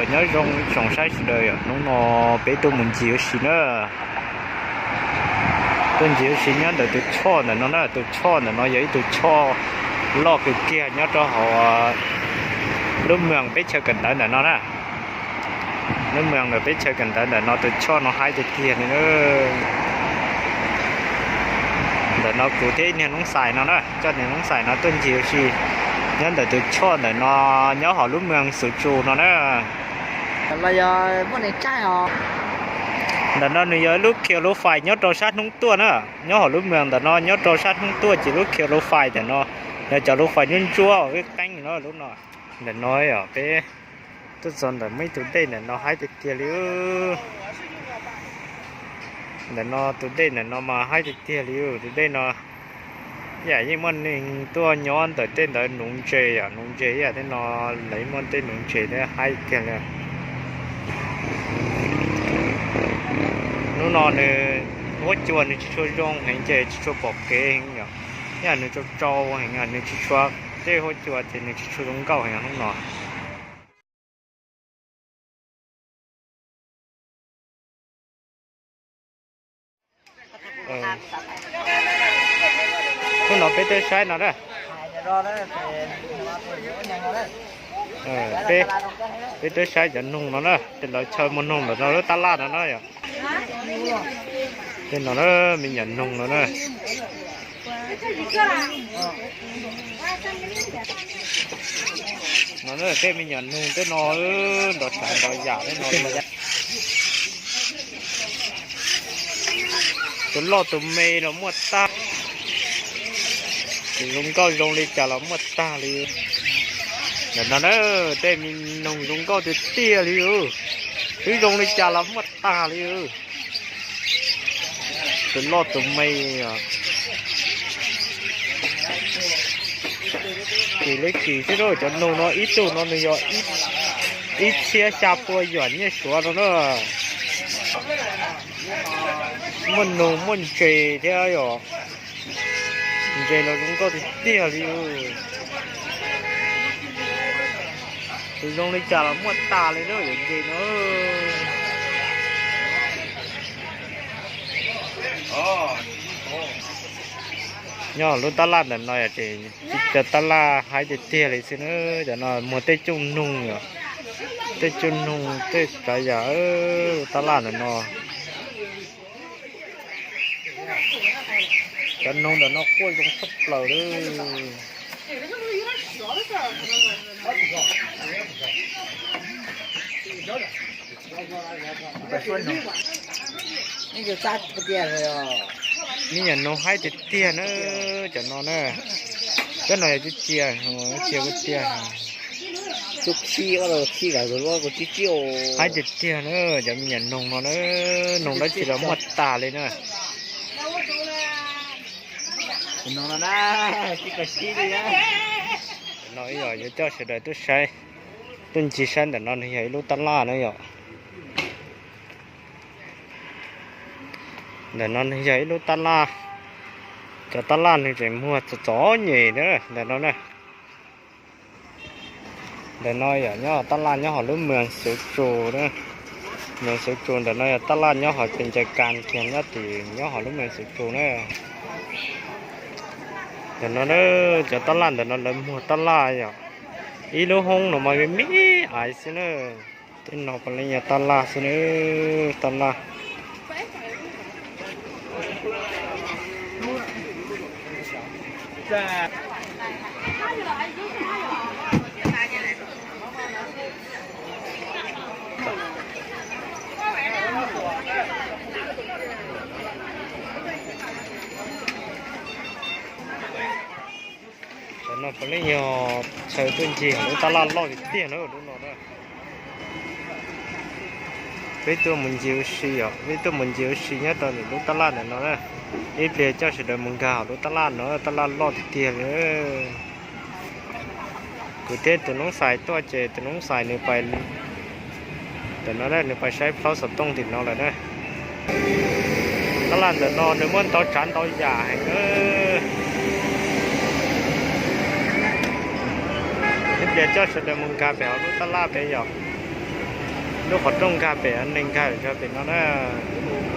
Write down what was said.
Nyob zoo ib tsoom saib sawv daws, hnub no peb tuaj mus ncig ua si na. Tuaj ncig ua si nyob ntawm tus choj ntawm no na, tus choj ntawm no yog ib tug choj loj kawg kiag nyob rau hauv lub moos peb chaw kawm ntawv ntawm no na. Lub moos ntawm peb chaw kawm ntawv ntawm no tus choj no haib tiag tiag li. Ntawm no kuv thiab ib niag noob xais no na, coj niag noob xais no tuaj ncig ua si nyob ntawm tus choj ntawm no, nyob hauv lub moos Xuv Tsu no na. Ntawm no nws yog lub khiav lub fais nyob rau sab hnub tuaj na, nyob hauv lub moos ntawm no nyob rau sab hnub tuaj ces lub khiav lub fais ntawm no yog cov lub fais ntsuab ntsuab uas qeeb qeeb no lub no. Ntawm no yog peb tuaj txog ntawm muaj ib tug dej ntawm no haib tiag tiag li. Ntawm no tus dej ntawm no mas haib tiag tiag li, tus dej no yam yeej muaj neeg tuaj nyob ntawm tej ntawd nuv ntses yom, nuv ntses yam tej no, lawv muaj tej nuv ntses thiab haib tiag li. Hnub no nws huab cua nws tsis tshua zoo heev ces tsis tshua pom kev heev yom, yam nws tsau tsau heev, nws tsis tshua, tej huab cua ces nws tsis tshua zoo nkauj heev hnub no. Hnub no peb twb saib no na, peb twb saib cov noog no na, tej lawv chaw muag noog ntawm no lub tab laj no na yom. Tej no na, me nyuam noog no na. No na, tej me nyuam noog tej no, nrov tsav nrov yam tej no. Tus loj tus me los muaj tag, tus zoo nkauj zoo li cas los muaj tag li. Ntawm no na, tej me noog zoo nkauj tiag tiag li, twb zoo li cas los muaj tag li. Tus loj tus me os. Kim li kim xwb na, cov noog no ib tug no nws yog ib txhiab xya pua yuam nyiaj Suav no na. Muaj noog muaj ntses thiab yom. Ntses los zoo nkauj tiag tiag li. Tus zoo li cas los muaj tas li na, yuav ntses no. Nyob lub tab laj ntawm no ces cov tab laj haib tiag tiag li xwb na. Cov no muag tej cooj noog yom, tej cooj noog tej tsav yam, lub tab laj ntawm no. Cov noog ntawm no quaj zoo tshaj plaws li. Me nyuam noog haib tiag tiag na, cov no na. Cov no yog cia, cia kuj tiag. Haib tiag tiag na, cov me nyuam noog no na, noog dab tsi los muaj tas li na. No yuav coj sawv daws tuaj saib, tuaj ncig saib ntawm no nws yog ib lub tab laj na yom. Ntawm no nws yog ib lub tab laj, cov tab laj nws tseem muag txom txom nyem na ntawm no na. Ntawm no yog nyob tab laj nyob hauv lub moos Xuv Tsu na. Moos Xuv Tsu ntawm no yog tab laj nyob hauv pes ncaws kas kiag nyob tim nyob hauv lub moos Xuv Tsu na. Ntawm no cov tab laj ntawm no lawv muag tab laj yom. Ib lub hoob no mas me me ais xwb na. Tej no puav leej yog tab laj xwb na, tab laj. Cov no puav leej yog chaw tuaj ncig lub tab laj loj tiag tiag na lub no na. Peb tuaj mus ncig ua si os, peb tuaj mus ncig ua si nyob rau ntawm lub tab laj ntawm no na. Ib pliag coj sawv daws mus nkag hauv lub tab laj no, tab laj loj tiag tiag li. Kuv thiab tus noob xais tuaj ces tus noob xais nws pais, ntawm no nws pais saib plaub xov tooj tim no lawm na. Tab laj ntawm no nws muaj ntau tsav ntau yam heev. Ib pliag coj sawv daws mus nkag pem hauv lub tab laj pem yom. Lub qhov rooj nkag pem, neeg nkag zog pem no na.